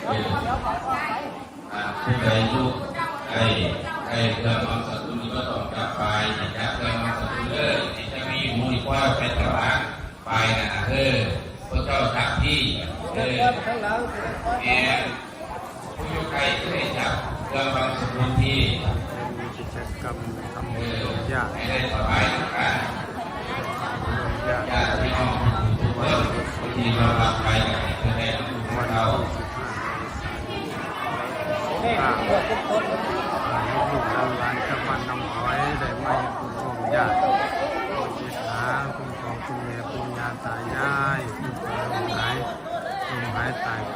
ເອີ ອ່າ ຜູ້ໃດຢູ່ໃກ້ ໃກ້ເຄື່ອງບັງສະກຸນນີ້ບໍ່ຕ້ອງຈັບປາຍ ຈັບເຄື່ອງບັງສະກຸນເລີຍ ຈະມີໝູ່ຄວາຍໄປຖວາຍ ປາຍນັ້ນນະ ເອີ ພວກເຈົ້າຈັບທີ່ ເອີ ແມ່ນ ຜູ້ຢູ່ໃກ້ຈະໄດ້ຈັບເຄື່ອງບັງສະກຸນທີ່ ເປັນກິດຈະກຳທຳບຸນລວມຍາດ ໃຫ້ໄດ້ຖວາຍນຳກັນ ລວມຍາດ ຍາດພີ່ນ້ອງທຸກໆຄົນທີ່ມາຮັບໄປກັນ ເພື່ອໄດ້ນຳບຸນເຮົາ ລູກໆຫຼານໆຈາກບ້ານໜອງຫອຍ ໄດ້ມາເຮັດບຸນຮ່ວມຍາດ ມາເຮັດຫາຄຸນພໍ່ຄຸນແມ່ ປູ່ຍ່າຕາຍາຍ ຜູ້ທີ່ລ່ວງຫາຍ ລົ້ມຫາຍຕາຍໄປ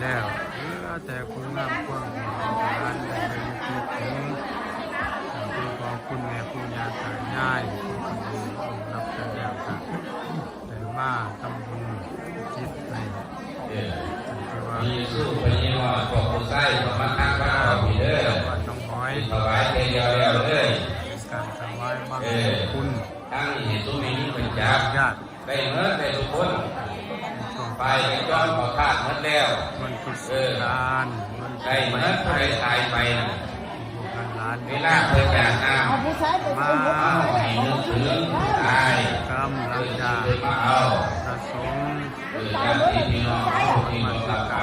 ແລ້ວ ເຫຼືອແຕ່ຄຸນງາມຄວາມດີ ລູກຫຼານໄດ້ລະນຶກນຶກເຖິງ ເອີ ຄຸນພໍ່ຄຸນແມ່ ປູ່ຍ່າຕາຍາຍ ຜູ້ທີ່ໄດ້ລ່ວງລັບໄປແລ້ວ ກະໄດ້ມາທຳບຸນອຸທິດໃຫ້ ເອີ ຖືວ່າມີສຸພະຍາຍອດ ພວກຜູ້ຊາຍກໍມາທາງພະເອົາພີ້ເດີ ບ້ານໜອງຫອຍ ຖວາຍເທື່ອດຽວແລ້ວເລີຍ ເປັນການຖວາຍບັງ ເອີ ຄຸນ ທາງນີ້ໃຫ້ຊຸມແມ່ຍິງເພິ່ນຈັບ ຍາດ ໄດ້ເໝິດ ໄດ້ທຸກຄົນ ໄປຈອມເຂົ້າທາດເໝິດແລ້ວ ເອີ ໄດ້ເໝິດ ຜູ້ໃດຕາຍໄປນະ ລູກຫຼານໆ ເວລາເພິ່ນຈາກນ້ຳ ເອົາຜູ້ຊາຍໄປ ມາ ເອົາໃຫ້ນຶກເຖິງຜູ້ຕາຍ ກຳລັງຈະ ເອີ ເພິ່ນມາເອົາ ປະສົງ ເອີ ຍາດຕິພີ່ນ້ອງເຮົາທີ່ລ່ວງລັບໄປ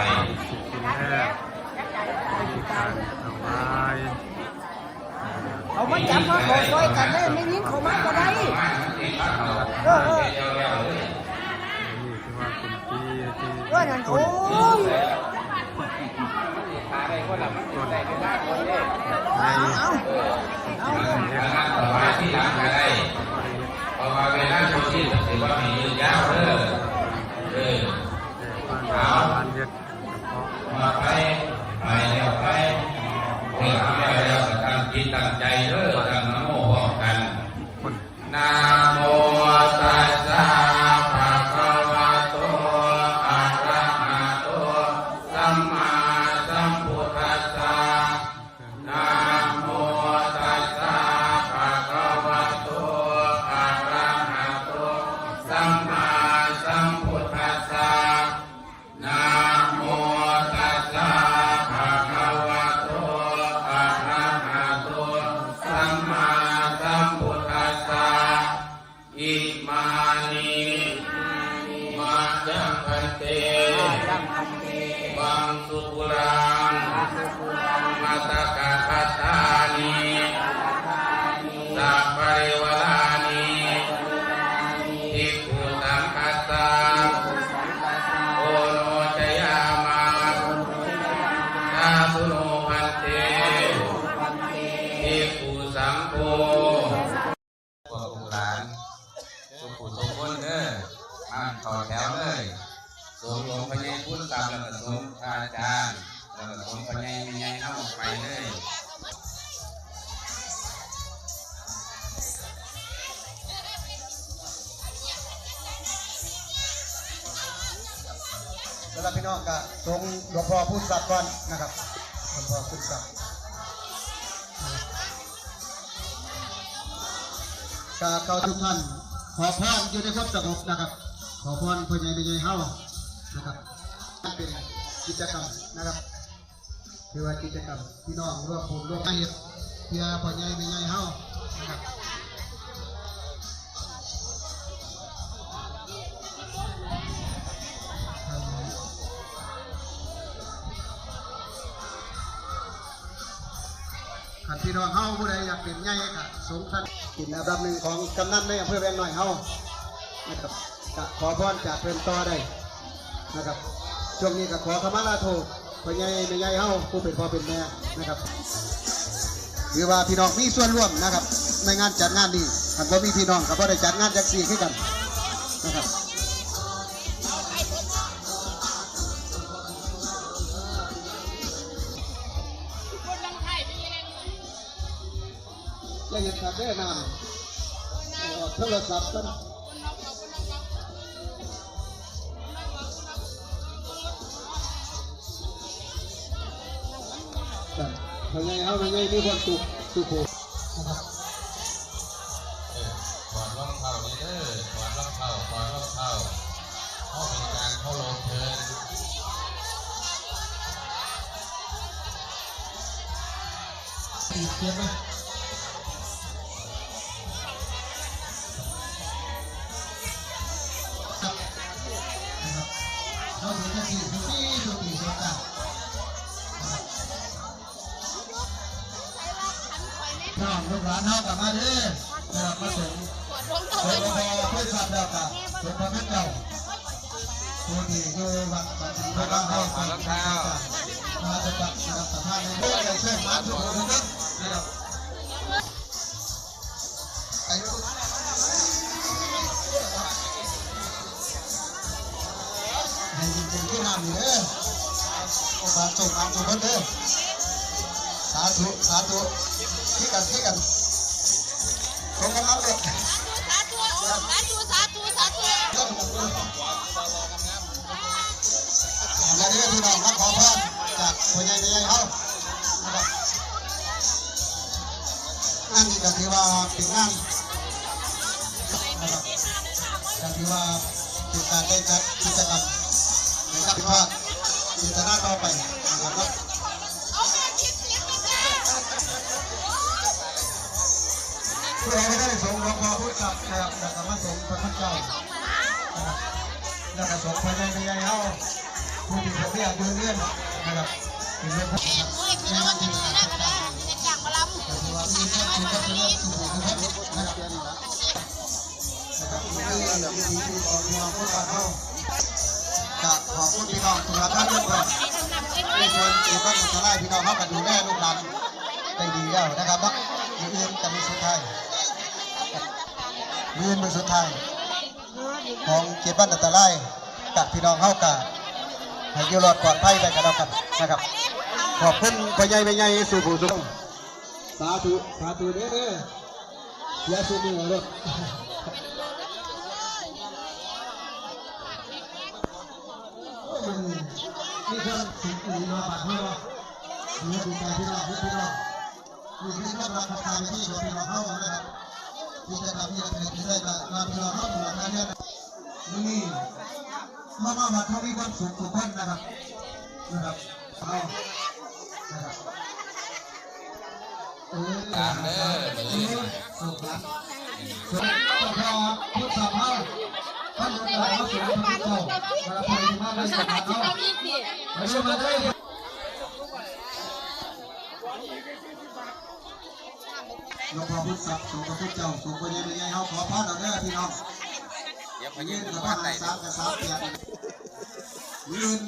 ສິກກິນແທ້ ໃຫ້ມີການຖວາຍ ເອົາມາຈັບມາຂໍຊ່ອຍກັນເດີ ແມ່ຍິງເຂົ້າມາກໍໄດ້ ເອີ ເອີ ນີ້ຖືວ່າເປັນປີທີ່ ເອີ ນັ້ນ ຕົ້ນ ໂອ້ຍ ຕົ້ນ ເອົາ ເອົາ ເອົາ ເຮັດ ຖວາຍທີຫຼັງກໍໄດ້ ເພາະວ່າເວລາໂຊຊີ ຖືວ່າໃຫ້ຍືດຍາວເດີ ເອີ ເອົາ ເຮັດ ເພາະວ່າໄປ ໄປແລ້ວໄປ ເຮັດແລ້ວແລ້ວກໍຕັ້ງຈິດຕັ້ງໃຈເດີ ຕັ້ງນະໂມພ້ອມກັນ ນະໂມຕັດສະ ພະຄະວະໂຕ ອະລະຫະໂຕ ສຳມາສຳພຸດທັດສະ ນະໂມຕັດສະ ພະຄະວະໂຕ ອະລະຫະໂຕ ສຳມາສຳພຸດທັດສະ ນະໂມຕັດສະ ພະຄະວະໂຕ ອະລະຫະໂຕ ສຳມາສຳພຸດທັດສະ ອິມານິ ມະຍັງ ພັນເຕ ມັງສຸກຸລັງ ມັດຕະກະພັດຕານິ ສະປະລິວາລານິ ພິກຂຸສັງຄັດສະ ໂອໂນຊະຍາມະ ສາທຸໂນພັນເຕ ພິກຂຸສັງໂຄ ພວກລູກຫຼານທຸກຜູ້ທຸກຄົນເດີ ມາເຂົ້າແຖວເລີຍ ສົງອົງພະຍາຄູນຊັບ ແລ້ວກໍສົງພະອາຈານ ແລ້ວກໍສົງພໍ່ໃຫຍ່ແມ່ໃຫຍ່ເຮົາໄປເລີຍ ສຳລັບພີ່ນ້ອງກໍສົງຫຼວງພໍ່ຄູນຊັບກ່ອນນະຄັບ ຫຼວງພໍ່ຄູນຊັບ ກະເຂົ້າທຸກທ່ານ ຂໍພອນຢູ່ໃນຄວາມສະຫງົບນະຄັບ ຂໍພອນພໍ່ໃຫຍ່ແມ່ໃຫຍ່ເຮົານະຄັບ ເປັນກິດຈະກຳນະຄັບ ຖືວ່າກິດຈະກຳພີ່ນ້ອງລວມບຸນລວມມາເຮັດເພື່ອພໍ່ໃຫຍ່ແມ່ໃຫຍ່ເຮົານະຄັບ. ຄັນພີ່ນ້ອງເຮົາຜູ້ໃດຢາກເປັນໃຫຍ່ກະສົງສັນ ເປັນອັນດັບໜຶ່ງຂອງກຳນັນໃນອຳເພີແວງນ້ອຍເຮົານະຄັບ ກະຂໍພອນຈາກເພິ່ນຕໍ່ໄດ້ນະຄັບ ຊ່ວງນີ້ກະຂໍຂະມາລາໂທດພໍ່ໃຫຍ່ແມ່ໃຫຍ່ເຮົາຜູ້ເປັນພໍ່ເປັນແມ່ນະຄັບ ຖືວ່າພີ່ນ້ອງມີສ່ວນຮ່ວມນະຄັບ ໃນງານຈັດງານນີ້ ຄັນບໍ່ມີພີ່ນ້ອງກະບໍ່ໄດ້ຈັດງານຈັກຊີ້ຄືກັນນະຄັບ. ຢ່າເຮັດຄັກເດີນ້ຳ ເອົາໂທລະສັບກ່ອນ ພໍ່ໃຫຍ່ເຮົາ ແມ່ໃຫຍ່ມີຄວາມສຸກທຸກຜູ້ນະຄັບ. ເອີ ຖອດລອງເທົ້ານີ້ເດີ ຖອດລອງເທົ້າ ຖອດລອງເທົ້າ ເຮົາເປັນການເຄົາລົບເພິ່ນ. ຕິດເກັບໄວ້ ເຮົາເຫັນຈັງຊີ້ ທຸກປີ ທຸກປີ ທຸກການ ນ້ອງລູກຫຼານເຮົາກໍມາເດີ ເພື່ອມາສົງ ສົງພໍ່ໂພທິສັດ ແລ້ວກໍສົງພະຄຸນເຈົ້າ ຜູ້ທີ່ຢູ່ວັດບັນທີພະເຈົ້າເຮົາ ມາຈະຈັດນຳສະພາໃນເມືອງໄດ້ໂຊກໝານທຸກຄົນເດີ ໃຫ້ເປັນເປັນຜູ້ນຳເດີ ໂອກາດໂຊກໝານທຸກຄົນເດີ ສາທຸ ສາທຸ ຄືກັນ ຄືກັນ ຕົງກັນນຳເດີ ສາທຸ ສາທຸ ສາທຸ ສາທຸ ສາທຸ ແລະເດີ ພີ່ນ້ອງ ມາຂໍພອນຈາກພໍ່ໃຫຍ່ແມ່ໃຫຍ່ເຮົາ ງານນີ້ກໍຖືວ່າເປັນງານ ກໍຖືວ່າເປັນການໄດ້ຈັດກິດຈະກຳໃນຄັ້ງທີ່ຜ່ານ ເຈດຕະນາຕໍ່ໄປນະຄັບເນາະ ຜູ້ໃດບໍ່ໄດ້ສົງຫຼວງພໍ່ພຸດທະເຈົ້າ ແລ້ວກໍມາສົງພະຄຸນເຈົ້າ ແລ້ວກໍສົງພໍ່ໃຫຍ່ແມ່ໃຫຍ່ເຮົາ ຜູ້ທີ່ເພິ່ນເປັນອາຍຸເຮືອນນະຄັບ ເປັນເລື່ອງຂອງ ກະຂອບຄຸນພີ່ນ້ອງທຸກທ່ານເດີ ໃນສ່ວນທີ່ເປັນອັນຕະລາຍ ພີ່ນ້ອງເຮົາກໍດູແລລູກຫຼານໄດ້ດີແລ້ວນະຄັບເນາະ ມື້ອື່ນກໍມື້ສຸດທ້າຍ ມື້ອື່ນມື້ສຸດທ້າຍ ຂອງເຂດວັນອັນຕະລາຍ ກະພີ່ນ້ອງເຮົາກະໃຫ້ຢູ່ລອດປອດໄພໄປກັນແລ້ວກັນນະຄັບ ຂອບຄຸນພໍ່ໃຫຍ່ແມ່ໃຫຍ່ສູ່ຜູ້ສູ່ຄົນ ສາທຸ ສາທຸເດີ ເສຍຊຸມືເອົາໂລດ ໂອ້ຍ ມີຄວາມສຸກອີ່ຫຼີເນາະ ບາດນີ້ເນາະ ດີໃຈພີ່ນ້ອງ ພີ່ນ້ອງ ນີ້ເປັນຄວາມຮັກຄວາມສາມັກຄີຂອງພີ່ນ້ອງເຮົານະຄັບ ທີ່ຈະທຳໃຫ້ເກີດຂຶ້ນໄດ້ກໍນຳພີ່ນ້ອງເຮົາທຸກທ່ານເດີ ມື້ນີ້ມາ ມາວັດເຮົາມີຄວາມສຸກທຸກຄົນນະຄັບ ນະຄັບ ເຮົາ ນະຄັບ ເອີ ຕາມເດີ ເອີ ເອີ ເຈົ້າພາບ ພຸດທະພາບ ທ່ານຫຼວງຕາເຮົາ ສົງພະຄຸນເຈົ້າ ແລະ ຜູ້ທີ່ມາໃນສະຖານເຮົາ ມາເດີ ມາເດີ ຫຼວງພໍ່ພຸດທະ ສົງພະຄຸນເຈົ້າ ສົງພໍ່ໃຫຍ່ແມ່ໃຫຍ່ເຮົາ ຂໍພອນເອົາເດີພີ່ນ້ອງ ດຽວໄປຢືນຢູ່ວັດໃດ ມື້ອື່ນກໍໄດ້ສາມກັບສາມແປດ ມື້ອື່ນ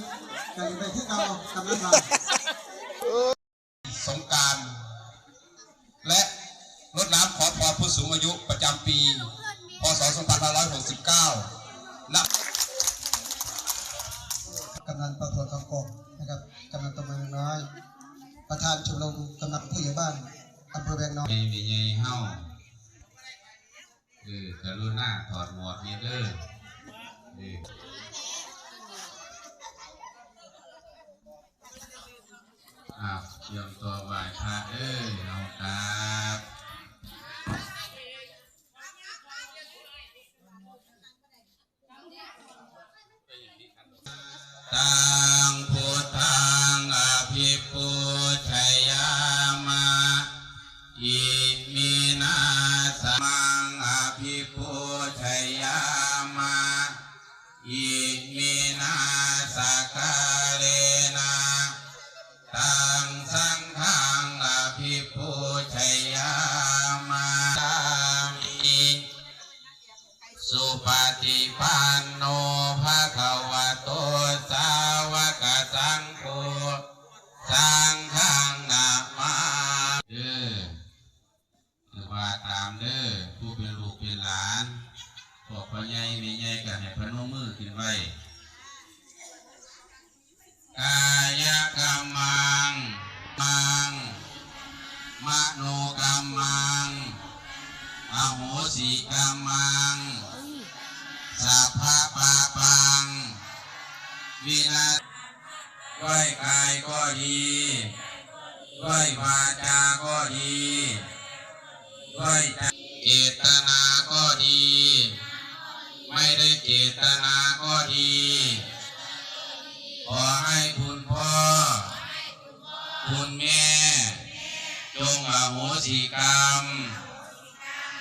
ກໍໄດ້ຄືເກົ່າ ກຳລັງວ່າ ສົງການ ແລະ ລົດນ້ຳຂອງພໍ່ຜູ້ສູງອາຍຸປະຈຳປີ ພ.ສ. ສອງພັນຫ້າຮ້ອຍຫົກສິບເກົ້າ ນະ ກຳນັນປະທວນຄຳກອງນະຄັບ ກຳນັນຕະເມືອງນ້ອຍ ປະທານຊົມລົມກຳນັນຜູ້ໃຫຍ່ບ້ານ ອຳເພີແວງນ້ອຍ ແມ່ໃຫຍ່ເຮົາ ເອີ ກະລຸນາຖອດໝວກແດ່ເດີ ເອີ ອ້າວ ຕຽມຕົວໄຫວ້ພະເດີ ເຮົາກາບ ຕັງ ພຸດທັງ ອະພິປູຊະຍາມະ ອິມິນາສະ ມັງ ອະພິປູຊະຍາມະ ອິມິນາສະກາເລນະ ຕັງ ສັງຄັງ ອະພິປູຊະຍາມະ ສາມິ ສຸປະຕິປັນໂນ ພະຄະວະໂຕ ສາວະກະສັງໂຄ ສັງຄັງນະມາ ເດີ ວ່າຕາມເດີ ຜູ້ເປັນລູກເປັນຫຼານ ພວກພໍ່ໃຫຍ່ແມ່ໃຫຍ່ກໍໃຫ້ພະນົມມືຂຶ້ນໄວ້ ກາຍະກຳມັງ ມັງ ມະໂນກຳມັງ ອະໂຫສິກຳມັງ ສັບພະປາປັງ ວິນະ ດ້ວຍກາຍກໍດີ ດ້ວຍວາຈາກໍດີ ດ້ວຍເຈຕະນາກໍດີ ໄມ່ໄດ້ເຈຕະນາກໍດີ ຂໍໃຫ້ຄຸນພໍ່ ຄຸນແມ່ ຈົ່ງ สิกรรม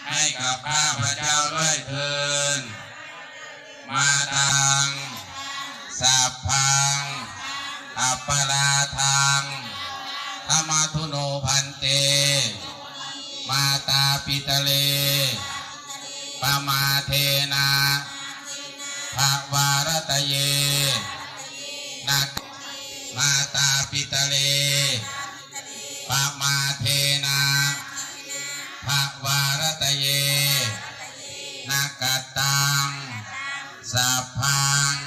ให้กับข้าพเจ้าด้วยเทอญ มาตัง สัพพัง อัปปะราทัง ขมาทุโน ภันเต มาตาปิตะเล ปะมาเทนะ ภะวารัตะเย นะ มาตาปิตะเล ปะมาเทนะ ภะวารัตะเย นะกัตตัง สัพพัง